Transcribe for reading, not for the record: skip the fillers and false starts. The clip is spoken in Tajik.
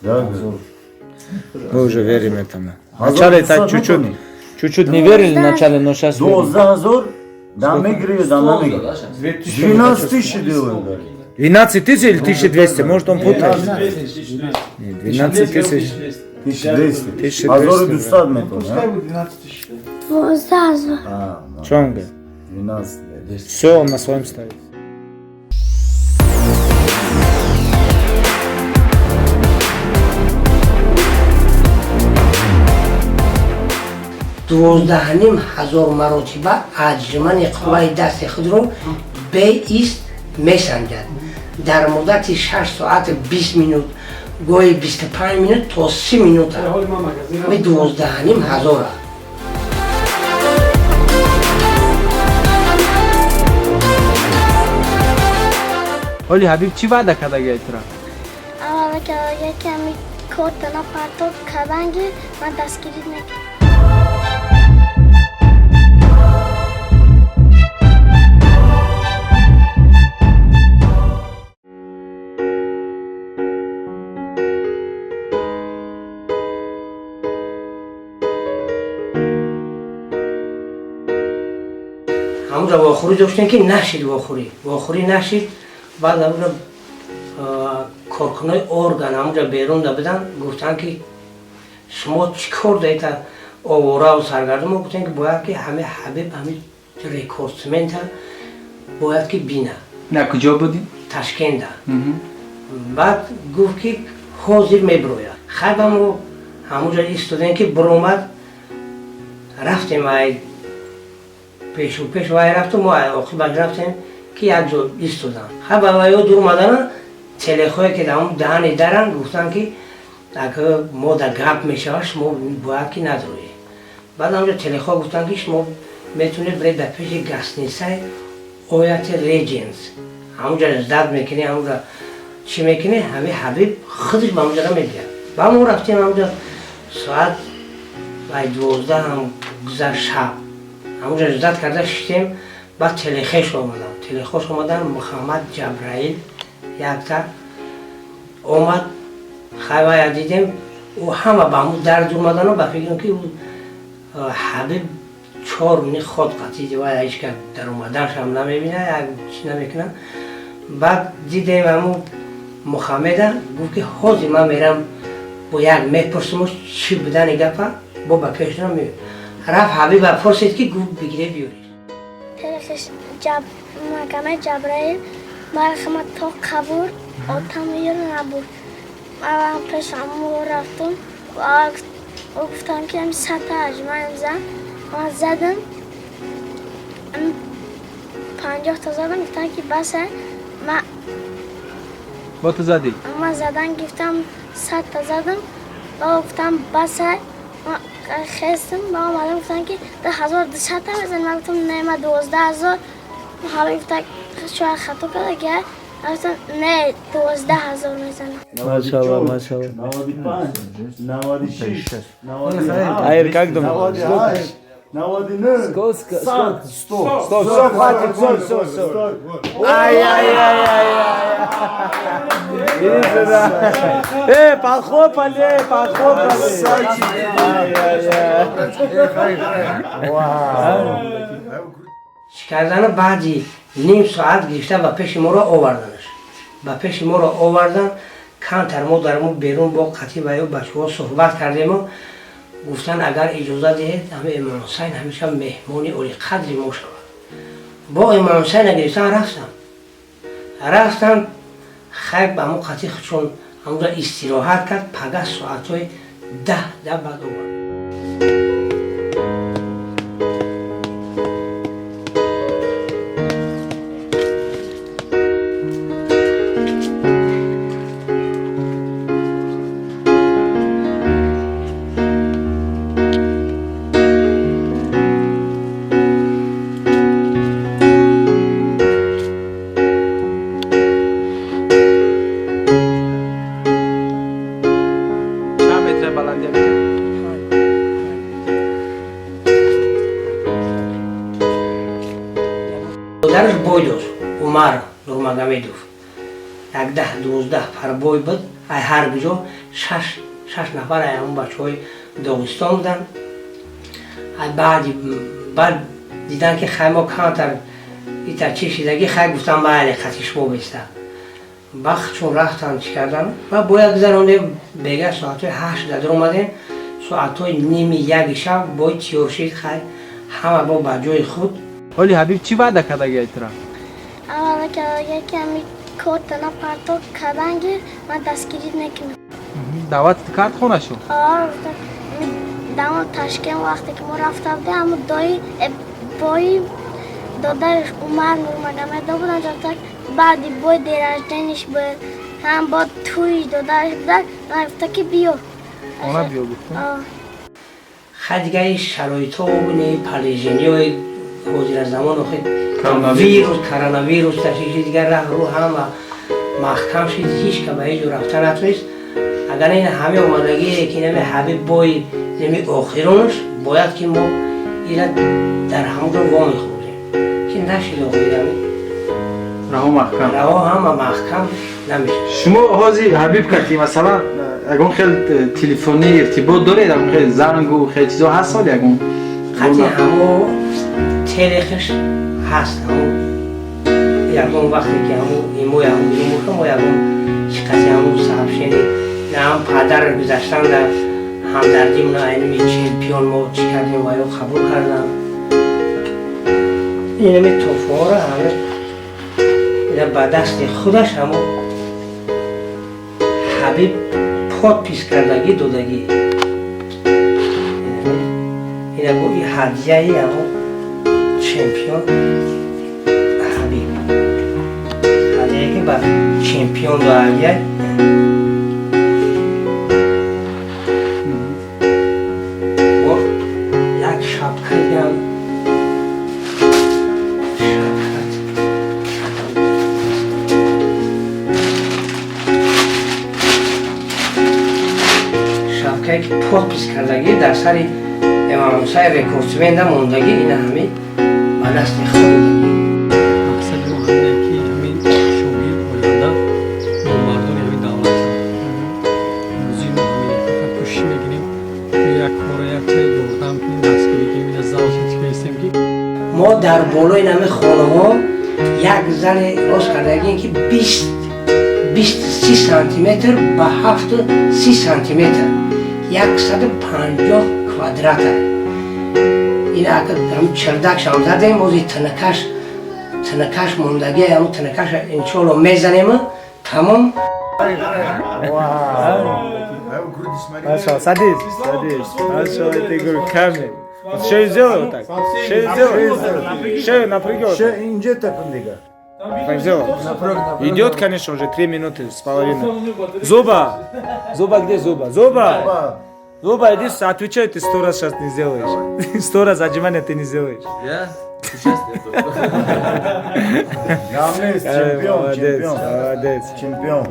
Да. Мы уже верим этому. Вначале так чуть-чуть, чуть-чуть не верили вначале, но сейчас верим. 12 000, да мегири, да намегири. 12 тысяч делаем, да. 12 тысяч или 1200? Может, он путает? Нет, 12 тысяч. 1200. 1200, 1200 метр. Пускай будет 12 тысяч. 12 000. Что он говорит? 12. Все, он на своем стоит. 12,5 ҳазор маротиба аҷмани қувваи дасти худро беист месанҷад. Дар муддати 6 соату 20 минут, гоҳи 25 минут то 30 минута ми 12,5 ҳазора. Оли, Ҳабиб чӣ ваъда кардагиай тура? Аввала кардага, ки ҳами кортана партоб карданги ман дастгирӣ мекардам. Ҳамунҷа вохӯрӣ доштем, ки нашид, вохӯрӣ нашид. Баъд ҳамунҷа коркунои орган ҳамунҷа берунда будан, гуфтанд, ки шумо чӣ кор даита оворау саргардон? Мо гуфтем, ки бояд ки ҳами Ҳабиб, ҳами рекордсмента бояд ки бина. На куҷо будӣ? Ташкента. Баъд гуфт, ки ҳозир мебирояд. Хай, ба мо ҳамунҷа истодем, ки биромад. Рафтем, ай пешу пеш вай рафту, мо ай оқибат рафтем, ки як ҷо истодам. Хай, ба вайё дур омадана телехое, ки дар даҳани даранд, гуфтанд, ки агар мо дар гап мешавад, шумо бояд ки надроед. Баъд ҳамҷо телехо гуфтанд, ки шумо метавонед биред дар пеши гостиницаи Ояти Редженс, ҳамунҷа ждать мекунӣ, ҳамунҷа чӣ мекунӣ, ҳами Ҳабиб худаш ба ҳамунҷара мебиёд. Ба мо рафтем ҳамунҷа, соат вай 12 ҳам гузашт, шаб ҳамунҷа ждать карда шиштем. Баъд телехеш омадам, телехош омадан, Муҳаммад Ҷабраил якта омад. Хай, вая дидем, ӯ ҳама ба ҳамун дард омадану ба фикрам, ки ӯ Ҳабиб чор мини ход қатиди вай ҳеч кас дар омаданшам намебина, як чӣ намекунад. Баъд дидем ҳамун Мухаммеда, гуфт, ки ҳозир ман мерам, бо як мепурсиму чӣ будани гапа, бо ба пешам меояд. Рафт, Ҳабиба пурсид, ки гуфт, бигире биёред. Телехеш Магомед Ҷабраил мархама то қабур отам ёро набуд. Ман пеш ҳамо рафтум ва ӯ гуфтам, ки ҳами 100 та аҷмаем зан. Ман задам, 50 та задам, гуфтам, ки баса. Ман Бо ту задӣ? Ман задан гирифтам, 100 та задам ва гуфтам, баса. Ман хестам ва омадам, гуфтам, ки 2200 та мезанӣ. Ман гуфтам, не, ман 12 000. Ҳама гуфта, шояд хато карда ки. Ман гуфтам, не, 12 000 мезанам. Машалла, машалла. 95, 96, 97, Аир, как думаешь? 98, 99, Сколько? 100, 100. Стоп, все, хватит, все, все, все. Ай-яй-яй-яй-яй. Иди сюда. Похлопали, похлопали. Ай-яй-яй. Чӣ кардана, баъди ним соат гирифта ба пеши моро оварданаш, ба пеши моро овардан. Камтар мо дар мо берун бо қатӣ ва ё бачаҳо суҳбат кардему гуфтан, агар иҷоза диҳед, ҳами Имомҳусайн ҳамеша меҳмони олиқадри мо шавад. Бо Имомҳусайна гирифтан рафтам, рафтам. Хай, ба ҳамон қатӣ чун ҳамонҷа истироҳат кард, пага соатҳои 10 да баъд овард. Чанд метра баландия мекард? Дараш бой дошт, Умар Нурмагомедов, як 10-12 пар бой буд. Ай ҳар куҷо Шаш нафар ҳамон бачаҳои Доғистон буданд. Баъди баъд дидан, ки хай, мо камтар ита чӣ шидагӣ, хай, гуфтам, майли, қати шумо беста. Бахт чун рафтан, чӣ кардан ва бояд гузарондем. Бега соатҳои 8 дар омадем, соатҳои 12:30 шаб бой тиёр шид. Хай, ҳама бо ба ҷои худ. Ҳоли Ҳабиб чӣ ваъда кардаги тура? Аввала кардаги, ки ҳами кортана парто карданги, ман дастгирӣ мекунам. Даъват кард хонашу? Дамо Ташкент вақте ки мо рафта будем, ҳамо дои бои додараш Умар Нурмагомедов будан ҷота. Баъди бой день рождения ш буд, ҳам бо тӯи додараш будан. Ман гуфта, ки биё. Хона биё гуфта. Хай, дига ин шароитҳо не, положение ҳои ҳозира замон, охи вирус, коронавирус ташиши, дигар раҳ рӯ ҳама маҳкам шид, ҳеч ка ба ҳеҷ ҷо рафта натунист. Агар ин ҳаме омадагие, ки нами Ҳабиб бои земи охиронаш бояд, ки мо ира дар ҳамон ҷо во мехӯрдем, ки нашид охирами. Раҳо маҳкам. Раҳо ҳама маҳкам, намешад. Шумо ҳозир Ҳабиб кати, масалан, ягон хел телефонӣ иртибот доред, ягон хел зангу хел чизо ҳаст ҳол ягон? Қати ҳамо телехаш ҳаст. Ҳамо ягон вақте ки ҳамо имои ҳамо гирим, мо ягон чи қати ҳамо сообщение ҳам падар гузаштан дар ҳамдардимона, айнами чемпион мо чӣ кардем ва ё қабул кардам. Инами туҳфаҳоро ҳама ина ба дасти худаш ҳамо Ҳабиб подпись кардагӣ додагӣ. Ина бо и ҳадияи ҳамо чемпион Ҳабиб, ҳадияе ки ба чемпион до ҳадия. Бо як шапка дигам, шапка. Шапкае ки подпись кардагӣ дар сари Имомҳусайн рекордсменда мондагӣ, ина ҳами ба дасти худ додагӣ. Мақсади мо ҳамине, ки ҳамин шогирд оянда номбардори ҳамин давлат шавад. Орзуи мо ҳамине. Фақат кӯшиш мекунем, як кора, як чай ёрдам кунем, дастгирӣ кунем. Ина залша чикаистем ки Мо дар болои нами хонаҳо як зане рост кардагим, ки 20 30 сантиметр ба 7 30 сантиметр, 150 квадрата. Ин ҳам чердакшам задем, ози тинакаш мондагӣ, ҳамн тинакаш иншоалло мезанем, тамом. Хорошо, садись, садись. Хорошо, это говорю, камень. Вот шею сделай вот так. Шею сделай. Шею напряги вот так. Инҷа такун дига. Так сделал. Идет, конечно, уже 3 минуты с половиной. Зуба! Зуба, где Зуба? Зуба! Зуба, иди, отвечай, ты 100 раз сейчас не сделаешь. 100 раз отжимания ты не сделаешь. Я? Сейчас Чемпион. Молодец, Чемпион. молодец. Чемпион.